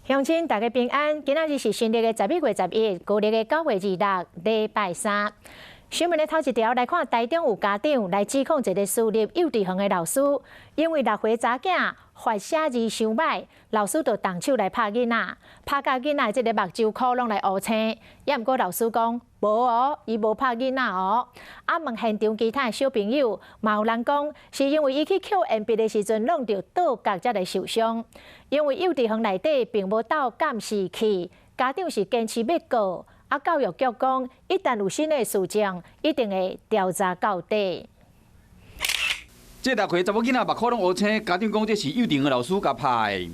鄉親大家平安，今仔日是新曆的11月11，舊曆的9月26，禮拜三。新聞的頭一條來看，台中有家長來指控一个私立幼稚園的老師，因為6歲查囝罰寫字傷䆀，老師就動手來拍囡仔，拍甲囡仔這个目睭箍攏來烏青。也毋過老師講無哦，伊無拍囡仔哦。啊，問現場其他的小朋友，嘛有人講是因為伊去抾鉛筆的時陣弄著桌角才來受傷。因為幼稚園內底並無鬥監視器，家長是堅持欲告。啊，教育局講，一旦有新的事證，一定會調查到底。這6歲查某囡仔目箍攏烏青，家長講這是幼稚園的老師共拍的。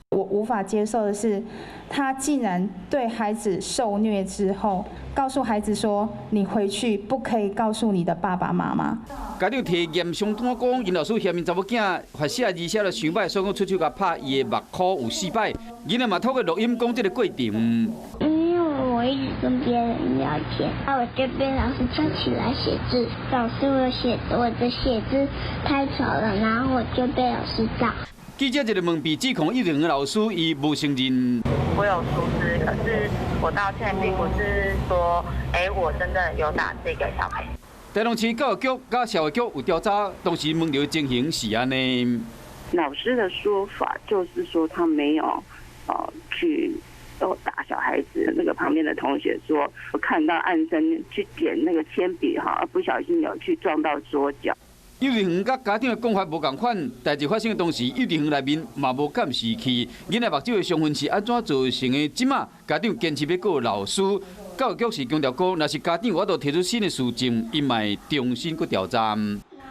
我無法接受的是，他竟然對孩子受虐之後，告訴孩子說：“你回去不可以告訴你的爸爸媽媽。” 家長提驗傷單講，𪜶老師嫌𪜶查某囝罰寫字寫得傷䆀，所以講出手共拍伊的目箍有四擺。囡仔嘛透過錄音講這个過程。因為我一直跟別人聊天，我就被老師叫起來寫字。老師，我的寫字太醜了，然後我就被老師打。記者一个問被指控幼稚園的老師，伊無承認。我有疏失，可是我道歉並不是說，欸，我真的有打這個小朋友。台中市教育局佮社會局有調查，當時問著情形是按呢。老師的說法就是說，他沒有，去打小孩子。那個旁邊的同學說，我看到暗生去撿那個鉛筆，哈，不小心有去撞到桌角。幼稚園佮家長的講法無仝款，代誌發生的當時，幼稚園內面嘛無監視器，囡仔目睭的傷痕是按怎造成的？這馬家長堅持欲告老師，教育局是強調講，若是家長有法度提出新的事證，𪜶嘛會重新閣調查。